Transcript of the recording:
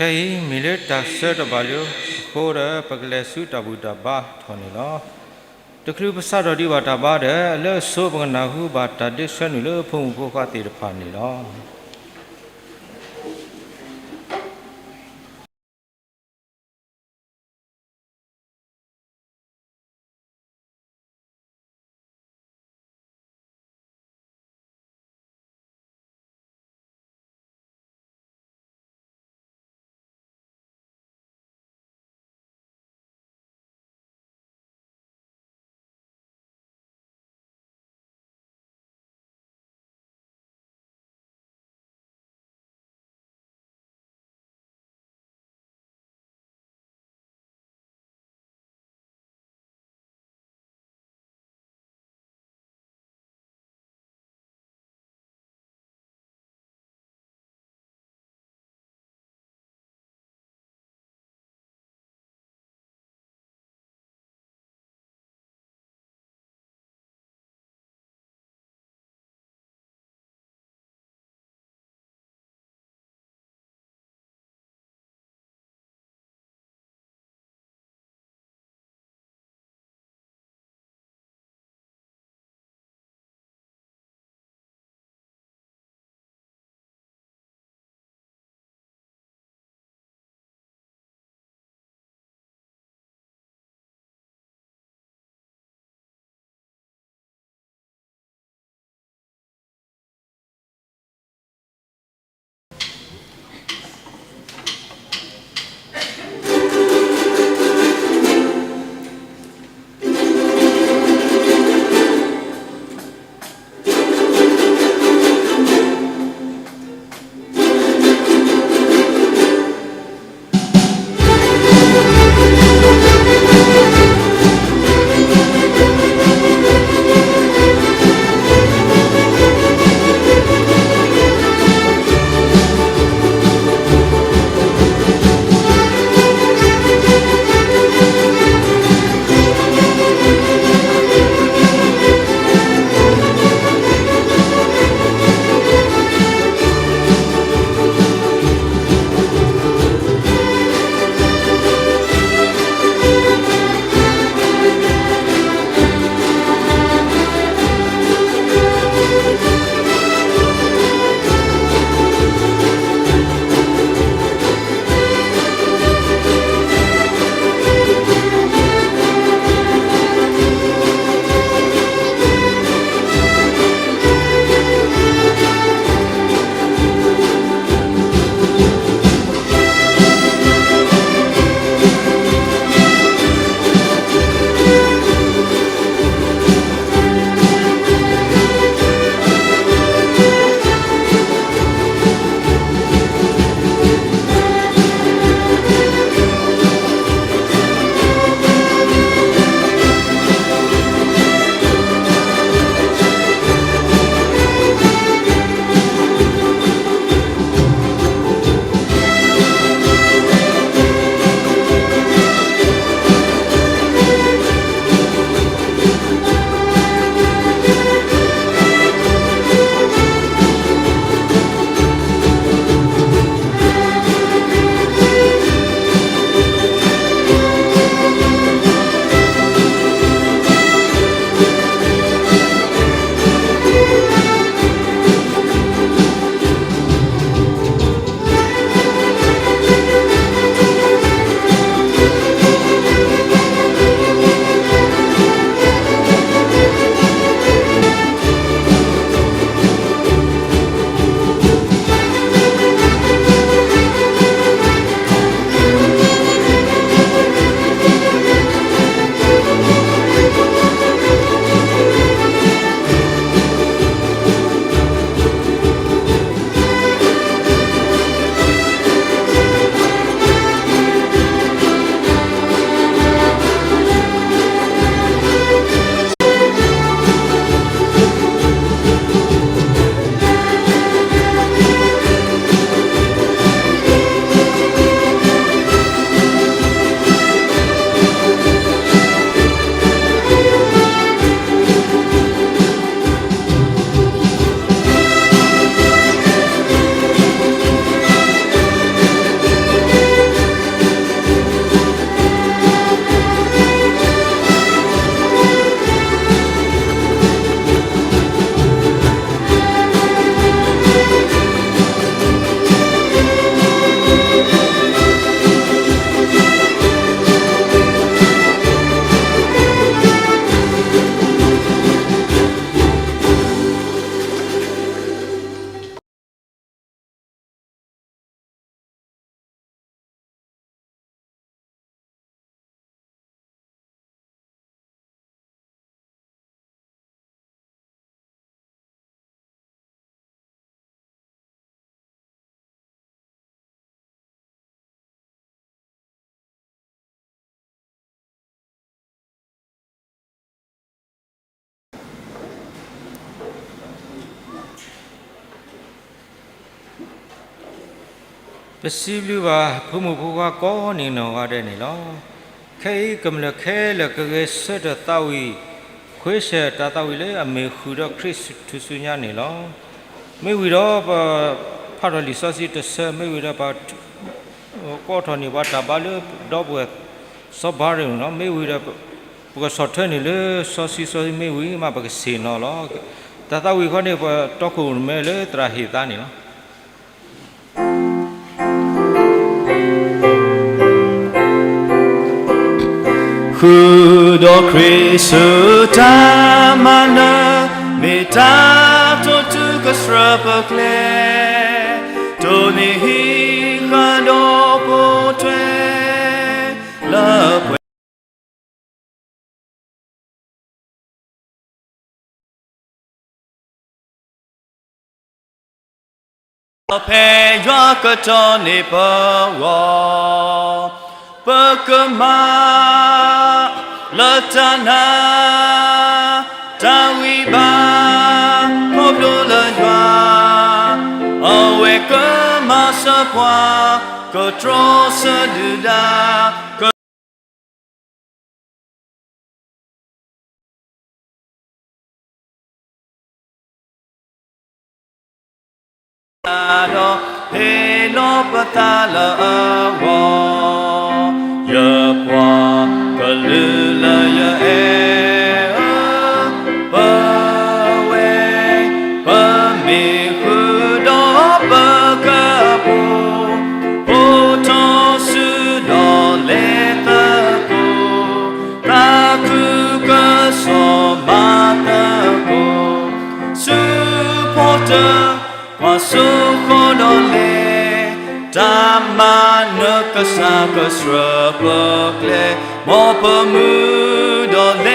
ခဲအံၤမ့ၢ်လၢတၢ်ဆၢတဘၣ်လၢအဃိဒီး ပကလဲၤဆူတၢ်ဘူၣ်တၢ်ဘါထီၣ်န့ၣ်လီၤ. တချုးပစးထီၣ်ဒံးဘၣ်တၢ်ဘါဒီး လၢအဆိပကနၢ်ဟူဘၣ်တၢ်ဒ့ဆှၢနုာ်လၢဖိမုၣ်ဖိခွါသ့ၣ်တဖၣ်န့ၣ်လီၤ. ပစံးဘျုးဘၣ်ဖိမုၣ်ဖိခွါကိးနံၤနီၢ်ဂၤဒဲးန့ၣ်လီၤ. ခဲအံၤကမျၢၢ်ခဲလၢာ်ကဂဲၤဆၢထၢၣ်သးဝံၣ်, ခွဲးဆၢထၢၣ်သးဝံၣ်လၢအမ့ၢ်ဃုာ်ဒီးခရံာ်ထူၣ်စုညါန့ၣ်လီၤ. မ့ၢ်ဝံၤဒီးပဖးထီၣ်လံာ်စီဆှံတဆၢ, မ့ၢ်ဝံၤဒီးပ ကအိးထီၣ်န့ၢ်ပှၤတၢ်ဘါလၢဒီပုၢ်ဝဲၢ်စီၤဘါရ့ၣ်န့ၣ်လီၤ. မ့ၢ်ဝံၤဒီး ပကဆီၣ်ထွဲန့ၢ်လၢစီဆှံ, စီဆှံမ့ၢ်ဝံၤမး ပကဆ့ၣ်နီၤလီၤ. တၢ်သးဝံၣ်ခီန့ၣ် ပတီခိၣ်ရိၣ်မဲလၢသရၣ်ဟ့ၣ်သါန့ၣ်လီၤ. ဃုာ်ဒီးခရံာ်ဆူတၢ်မၤနၢၤ, မ့ၢ်တၢ်တိာ်တုၤကစၢၢ်ပကျဲ, တိၢ်နီၣ်ဟံးဃာ်ဒီးပိာ်ထွဲ လၢပှဲၤ ဖဲယွၤကတီၢ်န့ၢ်ပဂီၢ်, ပကမၤလၢတၢ်နာ်, တၢ်ဂံၢ်ဘါ, ခီဖျိလၢယွၤ, အဝဲကမၤစၢၤပှၤ, ကတြီဆၢဒုၣ်ဒါ, က ဒီး ဟ့ၣ်လီၤပသးလၢအဂီၢ်, ယပှၤကလုာ်လၢယအဲၣ်ဧၢ, ပဝဲ ပမ့ၢ်ဃုာ်ဒီးပကပူၤ, အိးထီၣ်ဆူဒီးလဲၤသကိး, သးခုကစီၣ်မၤသကိး, ဆူဖိတၢ် ပှၤစိဃီဒီးလဲၤ, တၢ်မၤနၢၤကစၢ်ကစၢၢ်ပကျဲ, မ်ပမုၢ်ဒီးလဲၤ